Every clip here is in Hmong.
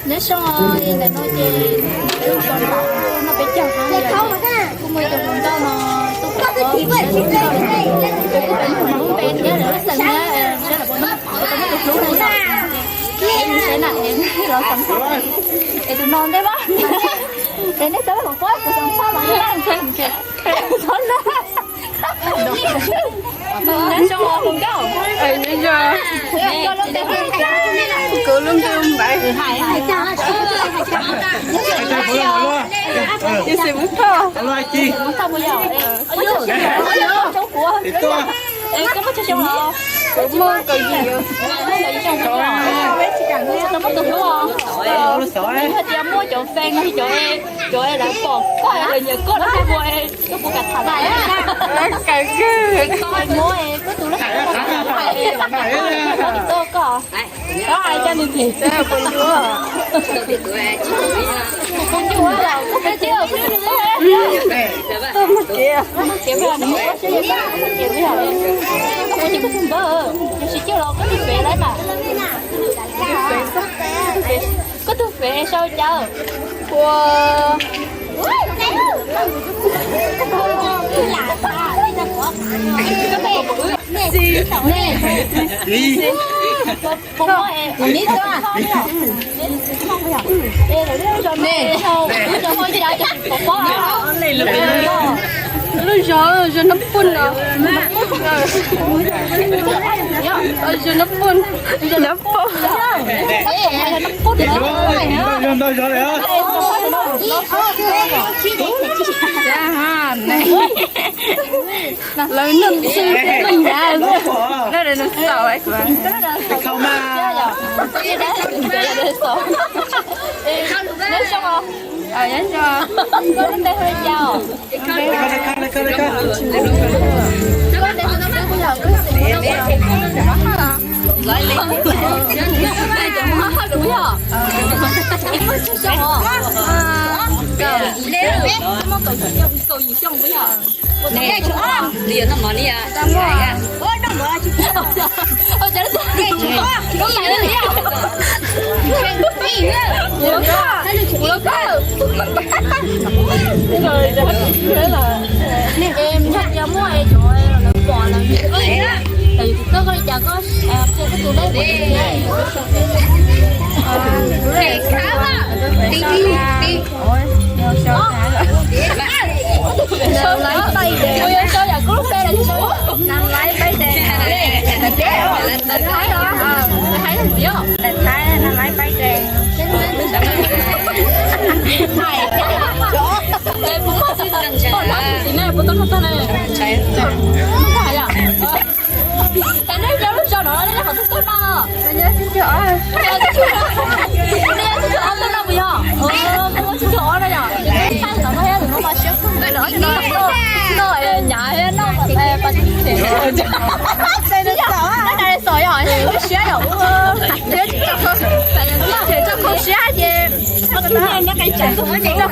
Nyob zoo, ntawm no ces peb ua so noj peb caug hab, kuj muaj cov hluas nkauj no tuaj pom peb, kuj peb mus lub npe thiab lawv lub xeem thiab, saib lawv puas muaj, puas muaj tus hlub no yom. Es saib na, es los xeem es tus no ntej mas, es nej saib los pom tus xeem tshaj los. Nyob zoo hluas nkauj. Kuv lub npe Npaiv. Yog xwm Hmoob Thoj. Koj muaj cov xyoo los? Kuv muaj kaum yim. Kaum yim xyoo, tsis tau muaj tus hlub os. Hais tias muaj cov fee no, cov, cov lawv pom koj, lawv nyiam koj no, koj puas, koj puas kam tham lawv? Kawg kawg. Koj muab koj tus lej, koj koj. Koj hais cov nws tim puas yuav. Puas yuav los koj peb tib, koj peb tib. Tuaj muaj kev, muaj kev, koj puas tsis muaj tus npawb, yog tsis coj los koj tus fev lawm mas. Koj tus fev sau cas? Ua, lub zog, zog Nab Pun no. Zog Nab Pun, zog Nab Pun. Lawv nug xwb, nug nyav xwb. Nug xaus. Nyob zoo. Koj lub npe hu li cas? Koj npe hu li cas? Koj xeem Hmoob Thoj los? Cov Hmoob Thoj lus yog? Muaj tsawg xyoo os? Kaum yim xyoo, kaum yim xyoo puas yog? Es yog tias muaj es cov lawv pom lawv, yog koj li cas koj qhia koj tus lej. Kuv yuav sau yam kuv lub npe los tsis sau. Nas Laiv Paib Tes. Lawv Thaib los? Lawv Thaib los yog? Lawv Thaib, Nas Laiv Paib Tes. Puas tau tag na? Yog. Cas nej nyob lub zos no nej nyob qhov twg tuaj no? Nej nyob xib caug ob tuaj no puas yog? Ob no yog. Thaij tom no thiab, tus no mas siab kawg nkaus li. Noj nyav thiab noj pas tsev. Noj nyav xos yog siab yom. Tso khau siab ces, tso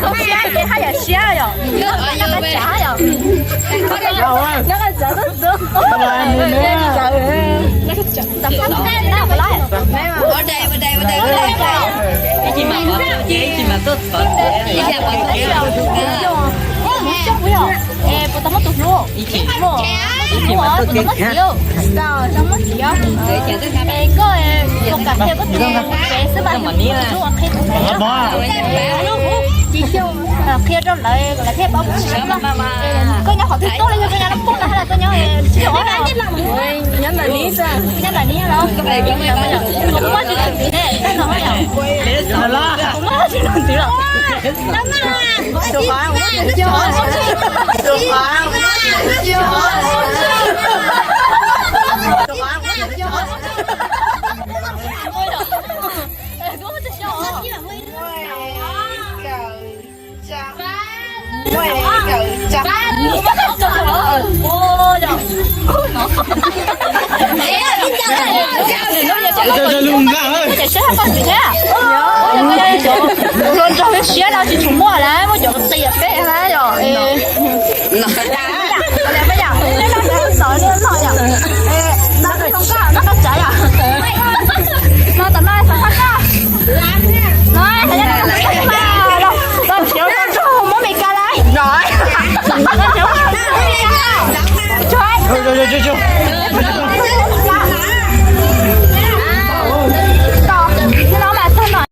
khau siab ces haj yam siab yom. Noj qab tsav yom. Puas tau muaj tus hlub? Puas tau muaj txiv? Koj puas kam qhia koj tus fev xwb mas, tus hlub qhia tus fev. Qhia rau lawv, lawv thiaj paub. Koj nyob qhov twg tuaj, los yog koj nyob Nab Poj no, koj nyob Nab Poj los? Kuv muaj tsis tus ntxiv ne, kuv muaj tsis tus ntxiv los. Tus hluas nraug siab no tsis tshua muaj lawm, muaj cov qia peb na yom. Noj tom no Tsuag tsuag.